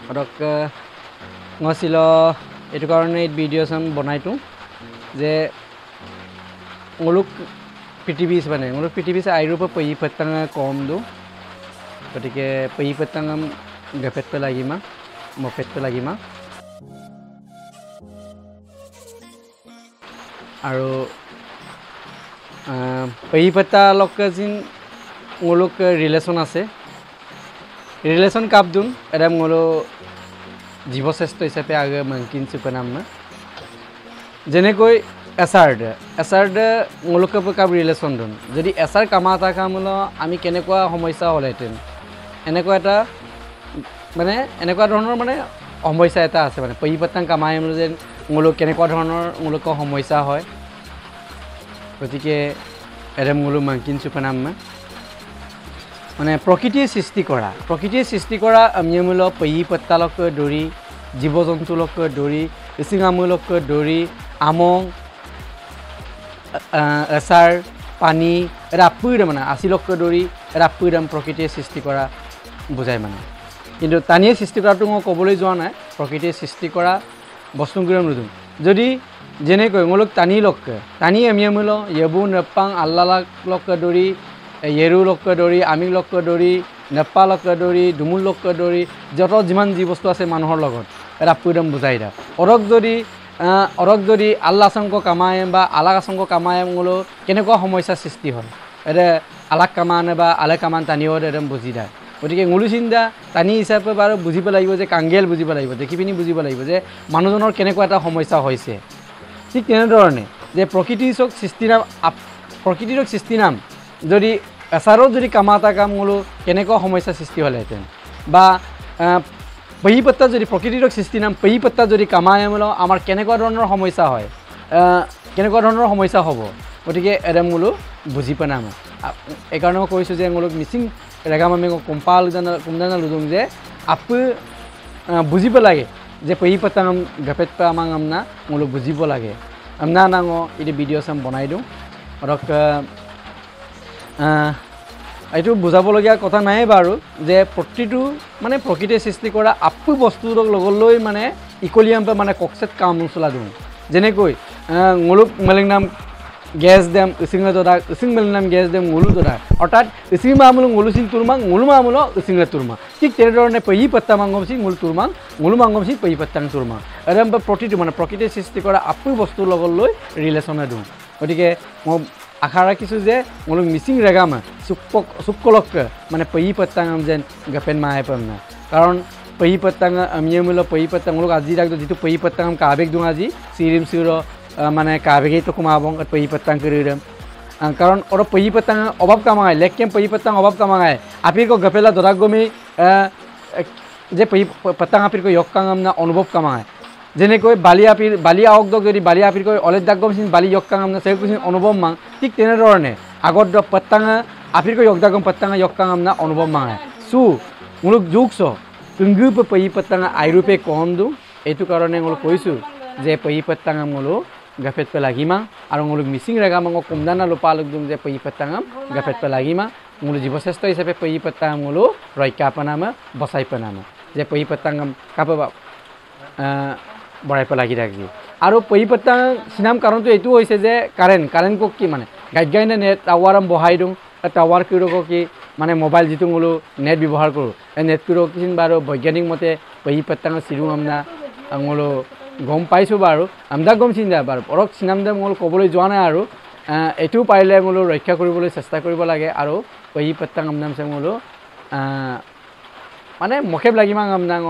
অৰক ngosilo এইটো কাৰণে এই ভিডিঅ' চাম বনাইতো যে ngoluk পৃথিৱী মানে ngoluk পৃথিৱী আইৰূপ পই পতং কম দো গতিকে পই পতং গপেট পে লাগিমা মপেট পে লাগিমা আৰু পই পতা লক জিন ngoluk relation আছে ৰিলেশ্যন কাপদুন এটা ngolo জীৱশ্ৰেষ্ঠ হিচাপে আগে মাংকিন চুপনাম যেনেকৈ এচাৰ্ড এচাৰ্ড ngoluk কাপ ৰিলেশ্যন দুন যদি এচাৰ কামা এটা কাম আমি কেনেকুৱা সমস্যা হ'লহেঁতেন এনেকুৱা এটা মানে এনেকুৱা ধৰণৰ মানে সমস্যা এটা আছে মানে পই পতং কামাই যেন ngoluk কেনেকুৱা ধৰণৰ ngoluk সমস্যা হয় গতিকে এৰে ngoluk মাংকিন চুপনাম মানে প্ৰকৃতিয়ে সৃষ্টি কৰা আমিমূলক পই পত্তালক দৰি জীৱ জন্তুলক দৰি ইচিঙামূলক দৰি আমং এচাৰ পানী এটা পুইৰ মানে আচিলক দৰি এটা পুইৰাম প্ৰকৃতিয়ে সৃষ্টি কৰা বুজায় মানে কিন্তু টানিয়ে সৃষ্টি কৰাটো মই ক'বলৈ যোৱা নাই প্ৰকৃতিয়ে সৃষ্টি কৰা বস্তুগুৰম নুদুম যদি যেনেকৈ ngoluk টানি লক টানি আমিমূল য়েবু নেপাং আল্লাহ লক দৰি য়েৰু লক দৰি আমি লক দৰি নেপা লক দৰি দুমুল লক দৰি যত যিমান যি বস্তু আছে মানুহৰ লগত এটা পুইৰম বুজাই দা অৰক যদি আল্লাহ সংক কামায় বা আলাক সংক কামায় ngolo কেনেকুৱা সমস্যা সৃষ্টি হয় এটা আলাক কামানে বা আলে কামান টানিও একদম বুজি দা গতিকে ngolo চিন্তা টানি হিচাপে বাৰু বুজিব লাগিব যে কাংগেল বুজিব লাগিব দেখি পিনি বুজিব লাগিব যে মানুহজনৰ কেনেকুৱা এটা সমস্যা হৈছে ঠিক তেনেধৰণে যে প্ৰকৃতিৰ সৃষ্টি নাম যদি এচাৰত যদি কামা এটা কাম ngolo কেনেকুৱা সমস্যা সৃষ্টি হ'লহেঁতেন বা পই পত্তা যদি প্ৰকৃতিৰ সৃষ্টি নাম পই পত্তা যদি কামায় ngolo আমাৰ কেনেকুৱা ধৰণৰ সমস্যা হয় কেনেকুৱা ধৰণৰ সমস্যা হ'ব গতিকে এৰে ngolo বুজি পানাম এইকাৰণে মই কৈছোঁ যে ngolo Mising ৰেগামামে কোম্পাল কুমদানা লুদুম যে আপু বুজিব লাগে যে পই পত্তা গপেট পা আমাং আমনা ngolo বুজিব লাগে আমনা নাঙ এইটো ভিডিঅ' চাম বনাই দিওঁ অৰক এইটো বুজাবলগীয়া কথা নাই বাৰু যে প্ৰতিটো মানে প্ৰকৃতিয়ে সৃষ্টি কৰা আপু বস্তুৰ লগলৈ মানে ইকলিয়াম মানে ককছেট কাম চলা দিওঁ যেনেকৈ ngoluk মেলেংনাম গেছ দেম ইচিঙে দদা ইচিং মেলেংনাম গেছ দেম ngolu দদা অৰ্থাৎ ইচিং মামুল ngolu চিং তুৰমাং ngolu মামুল ইচিঙে তুৰমা ঠিক তেনেধৰণে পই পত্তা মাংগমচি ngolu তুৰমাং ngolu মাংগমচি পই পত্তাং তুৰমা এৰম প্ৰতিটো মানে প্ৰকৃতিয়ে সৃষ্টি কৰা আপু বস্তুৰ লগলৈ ৰিলেশ্যনে দিওঁ গতিকে মই আশা ৰাখিছোঁ যে ngoluk Mising ৰেগামা চুপকলক মানে পই পত্তাং যেন গপেন মায়ে পাম না কাৰণ পই পত্তাং আমিমূল পই পত্তাং ngoluk আজি ৰাখ যিটো পই পত্তাং কাবেক দিওঁ আজি চিৰিম চিৰ মানে কাবেগেই তো কমাবং পই পত্তাং কৰিম কাৰণ ওৰ পই পত্তাং অভাৱ কামাঙায় লেকেম পই পত্তাং অভাৱ কামাঙায় আপিৰক গপেলা দৰাগমি যে পই পত্তাং আপিৰক য়ক না অনুভৱ কামাঙায় যেনেকৈ বালি আপিৰ বালি আহক দক যদি বালি আপিৰ কৈ অলেদ দাগম চিন বালি য়ক কাঙাম না সেই অনুভৱ মাং ঠিক তেনেধৰণে আগত দ পত্তাঙা আপিৰ কৈ য়ক দাগম পত্তাঙা য়ক কাঙাম না অনুভৱ মাঙায় সু ngoluk যুগ স তুঙ্গু পই পত্তাঙা আইৰূপে কম দু এইটো কাৰণে ngoluk কৈছোঁ যে পই পত্তাঙা ngoluk গপেট পে লাগিমা আৰু ngoluk Mising ৰেগামাঙ কুমদানা লোপালক দুম যে পই পত্তাঙাম গপেট পে লাগিমা ngoluk জীৱশ্ৰেষ্ঠ হিচাপে পই পত্তাঙ ngoluk ৰক্ষা পানামা বচাই পানামা যে পই পত্তাঙাম কাপ বঢ়াই পেলাই লাগি থাকি আৰু পই পত্তাং চিনাম কাৰণটো এইটো হৈছে যে কাৰেণ্ট কক কি মানে গাইড গাইনে নেট টাৱাৰ বহাই দিওঁ টাৱাৰ কিৰক কি মানে মোবাইল যিটো ngolo net ব্যৱহাৰ কৰোঁ এই নেট কিৰক কি বাৰু বৈজ্ঞানিক মতে পই পত্তাঙ চিৰু আমনা ngolo গম পাইছোঁ বাৰু আমদা গম চিন্তা বাৰু পৰক চিনাম দে ngolo ক'বলৈ যোৱা নাই আৰু এইটোও পাৰিলে ngolo ৰক্ষা কৰিবলৈ চেষ্টা কৰিব লাগে আৰু পই পত্তাং আমনাম চে ngolo মানে মখেব লাগিমাং আমনাঙ